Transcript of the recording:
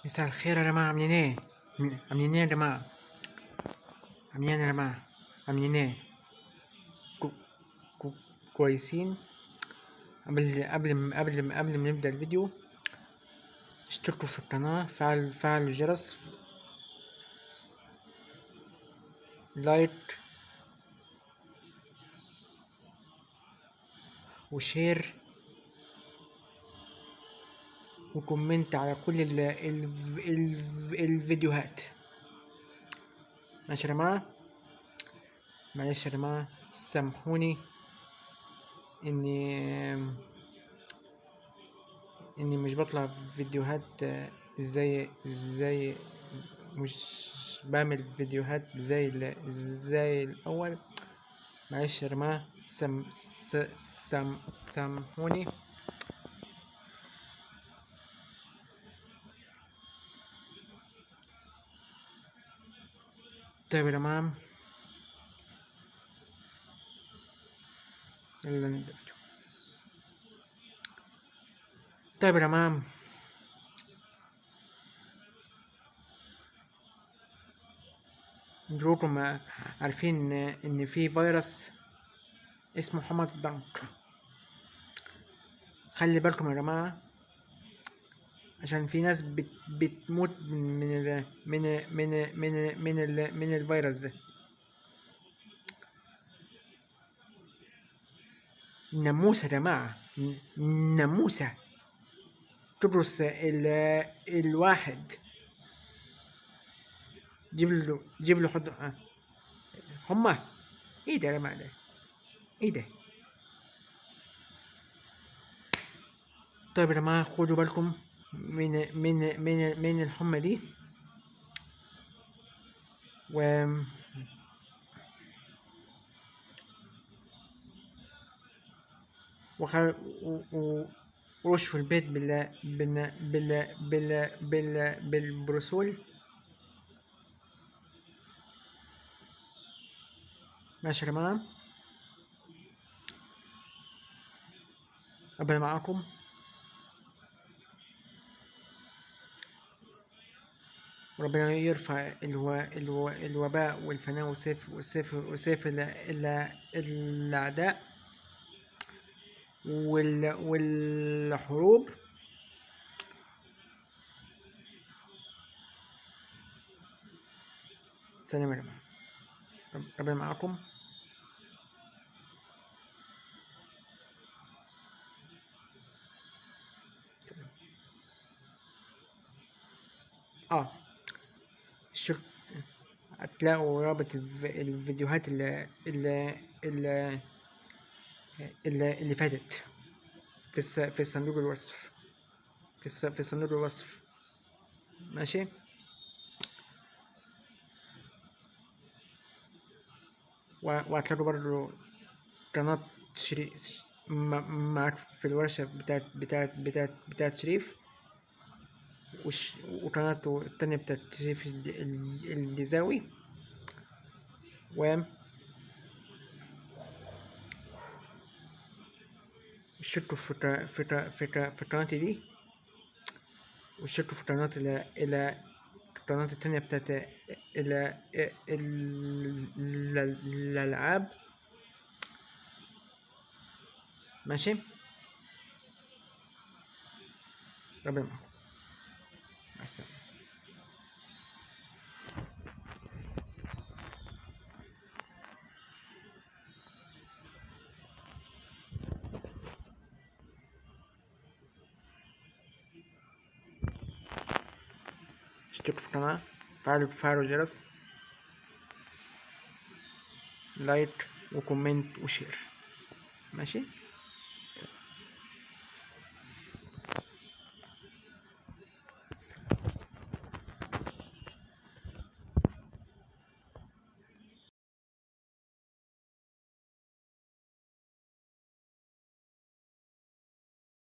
مساء الخير يا جماعة، عاملين ايه؟ عاملين ايه يا جماعة؟ عاملين ايه يا جماعة؟ عاملين ايه؟ كويسين؟ قبل ما نبدأ الفيديو، اشتركوا في القناة، فعلوا الجرس، like و share و comment على كل ال ال ال الفيديوهات. ماشي يا جماعة؟ معلش يا جماعة، سامحوني اني مش بطلع فيديوهات زي مش بعمل فيديوهات زي الاول. معلش يا جماعة، سامحوني. طيب يا جماعة، يلا نبدأ الفيديو. طيب يا جماعة، انتوا عارفين ان في فيروس اسمه حمى الضنك. خلي بالكم يا جماعة، عشان في ناس بتموت من ال من من من من ال من الفيروس ده. الناموسة يا جماعة، الناموسة تدرس الواحد، جيب له حد. هما ايه ده يا جماعة؟ ده ايه ده؟ طيب يا جماعة، خدوا بالكم من من من من الحمى دي. و ورشوا البيت بال بال بال بال بال بالبروسول. ماشي يا جماعة، ربنا معاكم. وربنا يرفع الوباء والفناء والسيف والسيف والسيف الأعداء والحروب. سلام يا جماعة، ربنا معاكم. سلام. هتلاقوا رابط الفيديوهات اللي فاتت في صندوق الوصف، في صندوق الوصف. ماشي. وهتلاقوا برضو قناة شريف معاك في الورشة بتاعت شريف، وقناته التانية بتاعت شريف الجزاوي. و اشتركوا في قناتي دي، واشتركوا في قناة إلى القناة التانية بتاعت إلى الألعاب. ماشي، ربنا معاكم، مع السلامة. اشتركوا في القناة، فعلوا الجرس، like و comment و share. ماشي.